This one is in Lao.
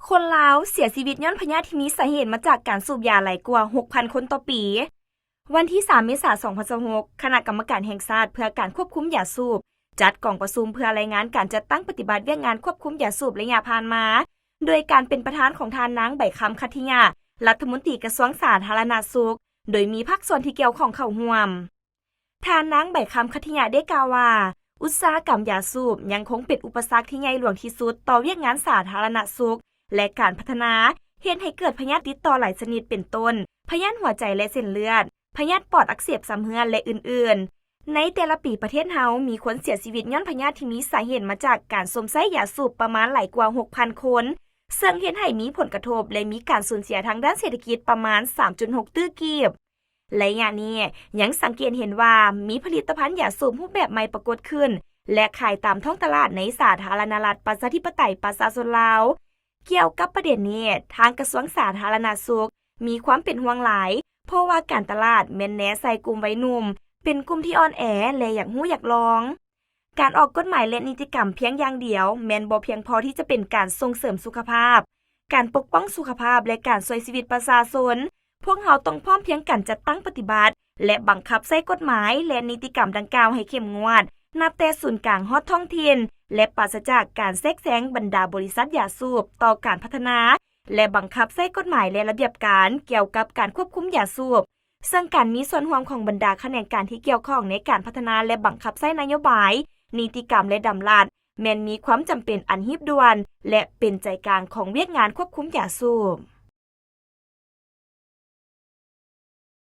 ຄົນລາວເສຍຊີວິດຍ້ອນພະຍາດທີ່ມີສາເຫດມາຈາກການສູບຢາຫຼາຍກວ່າ ຫົກພັນຄົນຕໍ່ປີ. ວັນທີສາມ ເມສາ ສອງພັນຊາວຫົກ ຄະນະກຳມະການແຫ່ງຊາດເພື່ອການຄວບຄຸມຢາສູບ ຈັດກອງປະຊຸມເພື່ອລາຍງານການຈັດຕັ້ງປະຕິບັດວຽກງານຄວບຄຸມຢາສູບໄລຍະຜ່ານມາ ໂດຍການເປັນປະທານຂອງທ່ານນາງ ໃບຄຳ ຄັດທິຍະ ລັດຖະມົນຕີກະຊວງສາທາລະນະສຸກ ໂດຍມີພາກສ່ວນທີ່ກ່ຽວຂ້ອງເຂົ້າຮ່ວມ. ທ່ານນາງ ໃບຄຳ ຄັດທິຍະ ໄດ້ກ່າວວ່າ ອຸດສາຫະກຳຢາສູບຍັງຄົງເປັນອຸປະສັກທີ່ໃຫຍ່ຫຼວງທີ່ສຸດຕໍ່ວຽກງານສາທາລະນະສຸກ ແລະ ການພັດທະນາ ເຮັດໃຫ້ເກີດພະຍາດຕິດຕໍ່ຫຼາຍຊະນິດ ເປັນຕົ້ນ ພະຍາດຫົວໃຈ ແລະ ເສັ້ນເລືອດ, ພະຍາດປອດອັກເສບຊຳເຮື້ອນ ແລະ ອື່ນໆ. ໃນແຕ່ລະປີ ປະເທດເຮົາມີຄົນເສຍຊີວິດຍ້ອນພະຍາດທີ່ມີສາເຫດມາຈາກການຊົມໃຊ້ຢາສູບປະມານຫຼາຍກວ່າ ຫົກພັນຄົນ, ເຊິ່ງເຮັດໃຫ້ມີຜົນກະທົບ ແລະ ມີການສູນເສຍທາງດ້ານເສດຖະກິດປະມານ ສາມຈຸດຫົກຕື້ກີບ. ໄລຍະນີ້ຍັງສັງເກດເຫັນວ່າມີຜະລິດຕະພັນຢາສູບຮູບແບບໃໝ່ປາກົດຂຶ້ນ ແລະ ຂາຍຕາມທ້ອງຕະຫຼາດໃນສາທາລະນະລັດ ປະຊາທິປະໄຕ ປະຊາຊົນລາວ. ກ່ຽວກັບປະເດັນນີ້, ທາງກະຊວງສາທາລະນະສຸກມີຄວາມເປັນຫ່ວງຫຼາຍ, ເພາະວ່າການຕະຫຼາດແມ່ນແນໃສ່ກຸ່ມໄວໜຸ່ມ, ເປັນກຸ່ມທີ່ອ່ອນແອ ແລະ ຢາກຮູ້ຢາກລອງ. ການອອກກົດໝາຍ ແລະ ນິຕິກຳພຽງຢ່າງດຽວ ແມ່ນບໍ່ພຽງພໍທີ່ຈະເປັນການສົ່ງເສີມສຸຂະພາບ, ການປົກປ້ອງສຸຂະພາບ ແລະ ການຊ່ວຍຊີວິດປະຊາຊົນ. ພວກເຮົາຕ້ອງພ້ອມພຽງກັນຈັດຕັ້ງປະຕິບັດ ແລະ ບັງຄັບໃຊ້ກົດໝາຍ ແລະ ນິຕິກຳດັ່ງກ່າວໃຫ້ເຂັ້ມງວດ, ນັບແຕ່ສູນກາງຮອດທ້ອງຖິ່ນ ແລະ ປາສະຈາກການແຊກແຊງບັນດາບໍລິສັດຢາສູບຕໍ່ການພັດທະນາ ແລະ ບັງຄັບໃຊ້ກົດໝາຍ ແລະ ລະບຽບການກ່ຽວກັບການຄວບຄຸມຢາສູບ, ເຊິ່ງການມີສ່ວນຮ່ວມຂອງບັນດາຂະແໜງການທີ່ກ່ຽວຂ້ອງໃນການພັດທະນາ ແລະ ບັງຄັບໃຊ້ນະໂຍບາຍ, ນິຕິກຳ ແລະ ດຳລັດ ແມ່ນມີຄວາມຈຳເປັນອັນຮີບດ່ວນ ແລະ ເປັນໃຈກາງຂອງວຽກງານຄວບຄຸມຢາສູບ.